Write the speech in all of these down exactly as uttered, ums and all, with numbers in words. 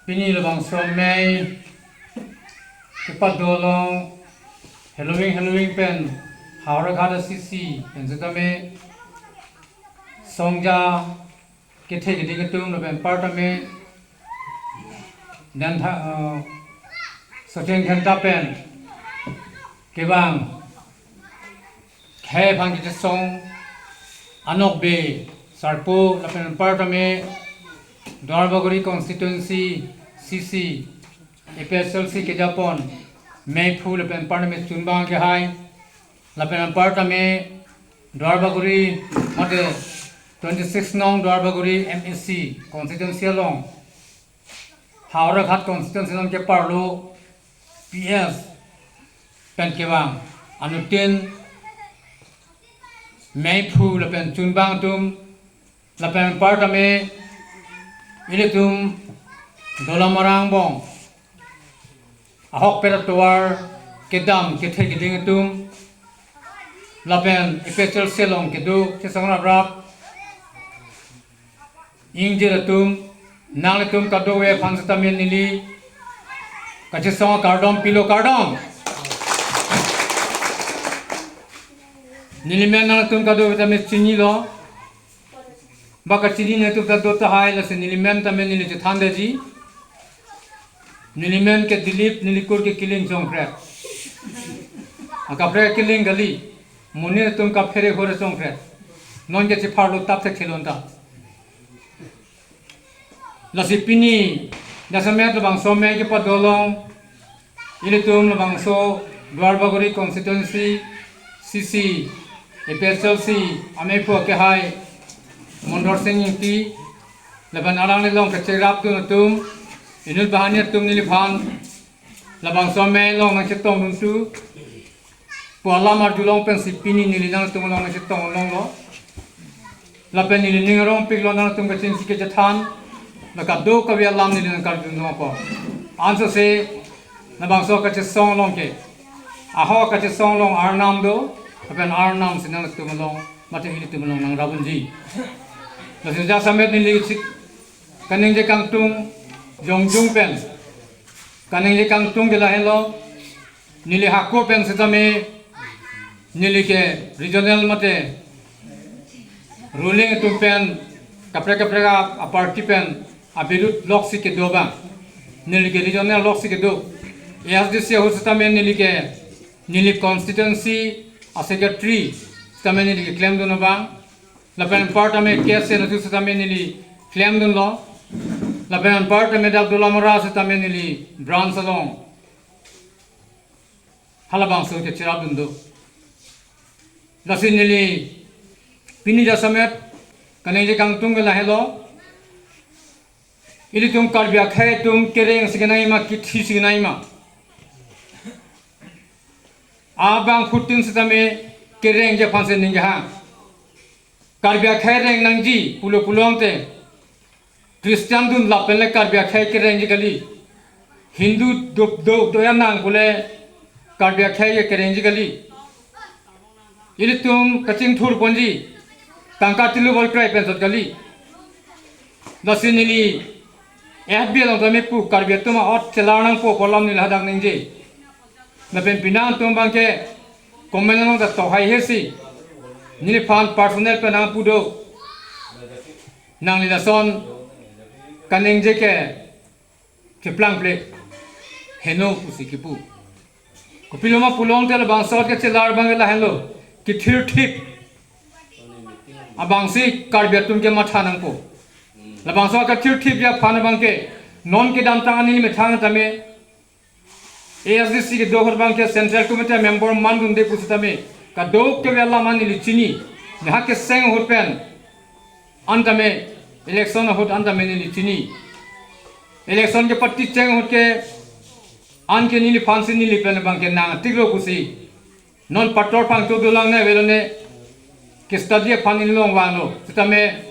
Pini labangso amei kepado along heloving heloving pen Howraghat C C pen setame songja kethe keding atum lapen partame dan tha uh, Socheng Dhenta pen kevang khei aphan kechesong Anokbe Sarpo lapen partame Duarbagori constituency C C A P H L C kejapon meiphu lapen partame chunbang kehai lapen partame Duarbagori mate twenty six nong Duarbagori M A C constituency along Howraghat constituency along keparlo P S pen kevang anuttin meiphu lapen chunbang atum lapen partame ilitum Dolamara angbong ahokpet atovar kedam kethe keding atum lapen A P H L C along kedo chesong raprap ingjir atum, nanglitum kadokave aphan setame neli kachesong akardom pilo, kardom. Neli men nanglitum kadokave tame chinilo. Ba kachini netum ta do tahai, lasi neli men tame neli chethandetji. Neli men ke Dilip, neli kur ke Killing Songkret. Akaprek Killing kali. Monit atum kaphere hore Songkret. Non ke chepharlo tap thekthelo ta. Lasi pini jasemet labangso amei kepado along ilitum labangso Duarbagori constituency C C A P H L C ameiphu kehai Mondor Sing Ingti lapen alanglilong kacherapdun atum, inut banghini atum neliphan labangso amei along nangchetongduntu pu alam arjulong pensi pini neli nangtum along nangchetong longlo. Lapen neli ning arongpiklo nangtum kachingki kachethan, la kadokave alam neli nangkarjulong apot. Ansose labangso kachesong along ke, ahok kachesong along arnam do, lapen arnam si nangtum along mate ilitum along nangrap unji. Lasi jasemet neli chik kaningje kangtung jongjung pen kaningje kangtung ke lahelo, neli hako pen setame neli ke regional mate ruling atum pen kaprek kaprek a, a party pen abirud loksi kedo abang. Neli ke regional loksi kedo. A S D C ahut setame neli ke neli constituency a secretary setame neli ke klemdun abang. Lapen partame K S A natu setame neli klemdunlo. Lapen partame dak Dolamara setame neli branch along halabangso kecherapdun do. Lasi neli pini jasemet kaningje kangtung ke lahelo. Ilitum Karbi akhei atum kereng si kenangji ma, kithi si kenangji ma? Abangphutin setame kerengji aphansi ningje ha. Karbi akhei reng nangji pulo pulote Christian dunlap penle Karbi akhei kerengji kali. Hindu do do doya nang pule Karbi akhei kerengji kali. Ilitum kachingthur ponji, tangka tilu bol krai pensot kali. Lasi neli F B along tame pu Karbi atum a'ot chelar nangpo pu alam neli hadak ningje. Lapen penang atum abangke comment along ta tohai hesi neliphan personal pen nangpu do. Nangli lason kaningje ke keplang ple heno pusi kipu. Kopiloma pulote labangso kechelar abangke lahenlo, kethirthip abangsi Karbi atum ke matha nangpo. Labangso kethirthipji aphan abangke non kedamtang ani methang tame A S D C kedo ahut abangke Central Committee member mandunde pusitame kadokave alam an neli chini. Nehak keseng ahut pen an tame, election ahut an tame neli chini. Election kepachecheng ahut ke an ke neliphansi neli pen abangke nangtiklo pusi non pator pangcho dolang na velone ke study aphan neli along vanglo. Setame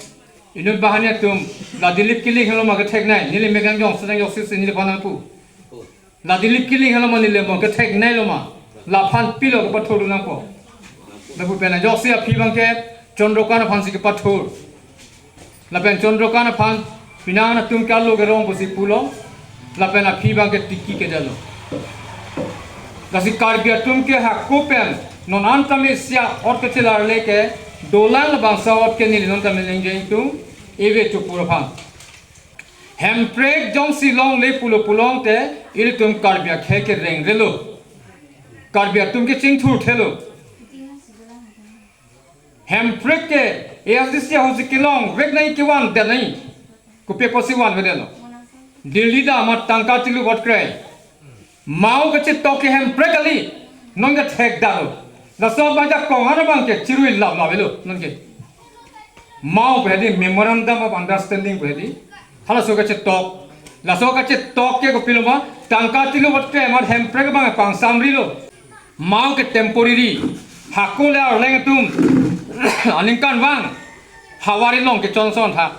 inut banghini atum, la Dilip Killing henlo ma ketheknei, neli megang jongsi nang joksi si neliphan nangpu. La Dilip Killing henlo ma neli mo kethekneilo ma, laphan pilo kepathurdun nangpo. Lapu pen ajoksi aphi abangke Chandrakant aphansi kepathur. Lapen Chandrakant aphan penang atum ke alo kerong pusi pulo. Lapen aphi abang ke tiki kedetlo. Lasi Karbi atum ke hako pen non an tame sia ot kechelar le ke dolang labangso ot ke neli non tame ningje ingtung, ave chopur aphan. Hemprek jongsi longle pulo pulote ilitum Karbi akhei ke rengrelo. Karbi atum ke chingthurthelo. Hemprek ke A S D C ahutsi kelongvek nangji, kevandet nangji. Kopi apotsi vanvedetlo? Delhi dam amat tangka tilu vot kre. Mao kachetok ke Hemprek kali. Non ke thekdetlo. Laso abang jakong an abang ke chirui lap lap avelo non ke. Mao pu hedi, Memorandum of Understanding pu hedi. Halaso kachetok. Laso kachetok ke kopilo ma, tangka tilu vot kre amat Hemprek abang pangsamrilo. Mao ke temporary. Hako le arleng atum aningkanvang havar along kechonson tha.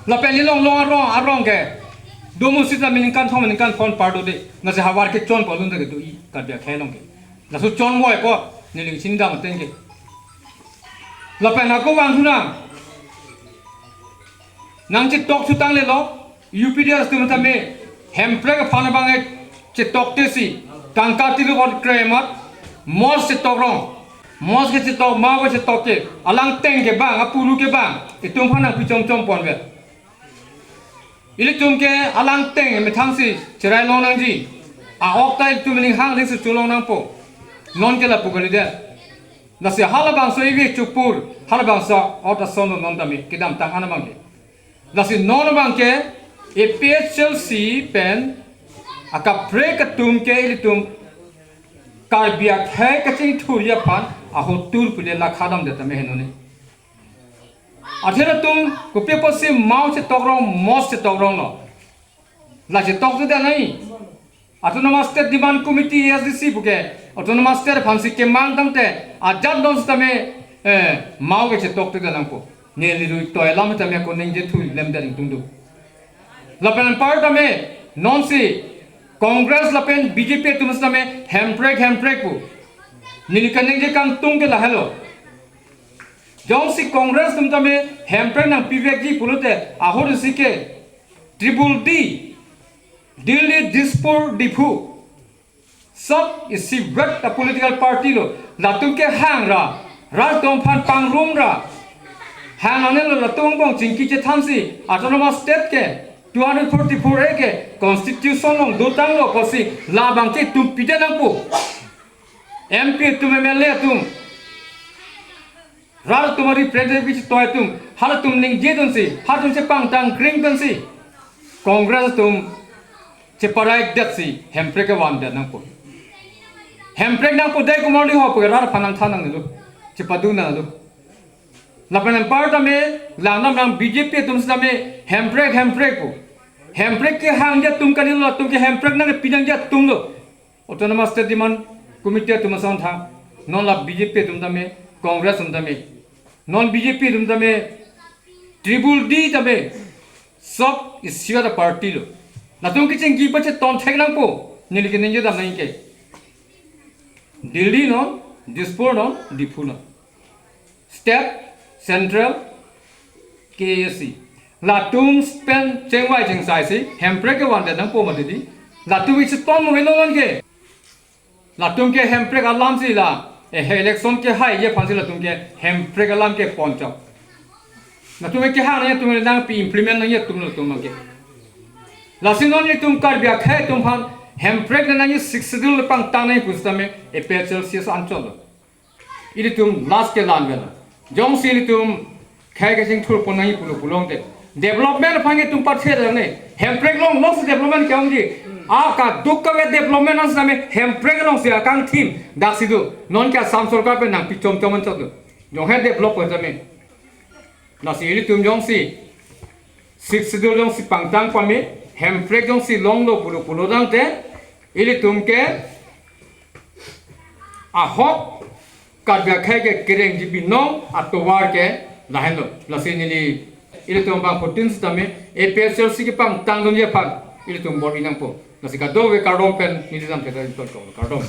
Lapen along along arong arong ke domo sita meningkan thom meningkan phongo pardo de. Lasi havar kechonpo alun ta kedo-i Karbi akhei along ke. Laso chonvoipo, neli chini dam ateng ke. Lapen ako vangthu nang. Nangchetok thutang lelo, U P D S atum tame Hemprek aphan abang e chetok tesi, tangka tilu vot kre amat, mos chetok rong. Mos kechetok, mao kechetok ke, alangteng ke bang, apuru ke bang, itum aphan nangpi chomchom ponve. Ilitum ke alangteng methangsi cherai long nangji. A-ok ta ilitum ning hang ning si chulong nangpo. Non ke lapu kalidet. Lasi halabangso ave chopur, halabangso ot ason non tame kedamtang an abang ke. Lasi non abang ke A P H L C pen akaprek atum ke ilitum Karbi akhei kachingthurji aphan ahotur pule lakha damdet tame henone. Athir atum kopi apotsi mao chetok rong, mos chetok ronglo. La chetok tu dia nai. Autonomous State Demand Committee, A S D C pu ke Autonomous State aphansi kemang tangte ajat don sitame, eh, mao ke chetok tu dia nangpo. Neli rui toi alam tame ako ningje thu lemdet ingtung do. Lapen anpar tame nonsi Congress lapen B J P atum sitame Hemprek Hemprek pu. Neli kaningje kangtung ke lahelo. Jongsi Congress atum tame Hemprek nangpivekji pulote ahorsi ke Triple D, Delhi, Dispur, Diphu, sop isivet ta political party lo. Latum ke hangra, rat atum aphan pangrumra. Hang nangnelo, latum angbong chingki chethansi Autonomous State ke two hundred forty-four A ke Constitution along dotanglo pusi labang ke itum pide nangpo. M P atum, M L A atum, rat atum ari president kichi toi atum, halatum ningje dunsi, halatum chepangtang kring dunsi, Congress atum cheparai detsi Hemprek kevandet nangpo. Hemprek nangpo dei kumar di ho pu rat aphan nangthan nangnelo, chepadun nangnelo. Lapen anpar tame langdam lang B J P atum sitame Hemprek Hemprek pu. Hemprek kehangji atum kaninglo, latum ke Hemprek nangpi nangji atumlo. Autonomous State Demand Committee atum ason tha, non la B J P atum tame, Congress atum tame, non B J P atum tame, Triple D tame, sop isivet ta party lo. Latum kechingki pacheton thek nangpo, neli kaningje dam nang ke. Delhi non, Dispur non, Diphu non. State, Central, K A C. Latum pen chengvai chengsaisi Hemprek kevandet nangpo mati di. Latum isi tom mo non ke. Latum ke Hemprek alamsi la, eh, election kehai ye aphansi latum ke Hemprek alam ke ponchok. Latum ke hang ye atum nangpi implement nangji atum latum ke. Lasi non itum Karbi akhei atum aphan Hemprek nangji Sixth Schedule pangtang nangji pusitame A P H L C anchot lo. Ilitum last ke lan vela. Jongsi ilitum khei kachingthur pon nangji pulo pulote, development aphan ke itum pathe ne. Hemprek along longsi development ke-ongji. A kadokave development an sitame Hemprek alongsi akangthim daksi do. Non ke Assam sorkar pen nangpi chomchom anchot do. Jong he develop ko tame. Lasi ilitum jongsi Sixth Schedule jongsi pangtang pame, Hemprek jongsi longlo pulo pulo tangte, ilitum ke ahok Karbi akhei ke kerengji binong atovar ke lahenlo. Lasi neli ilitum bangphutin sitame A P H L C kepangtang dunji aphan ilitum bor-i nangpo. Lasi kadokave kardom pen neli jam theda inton kong kardom.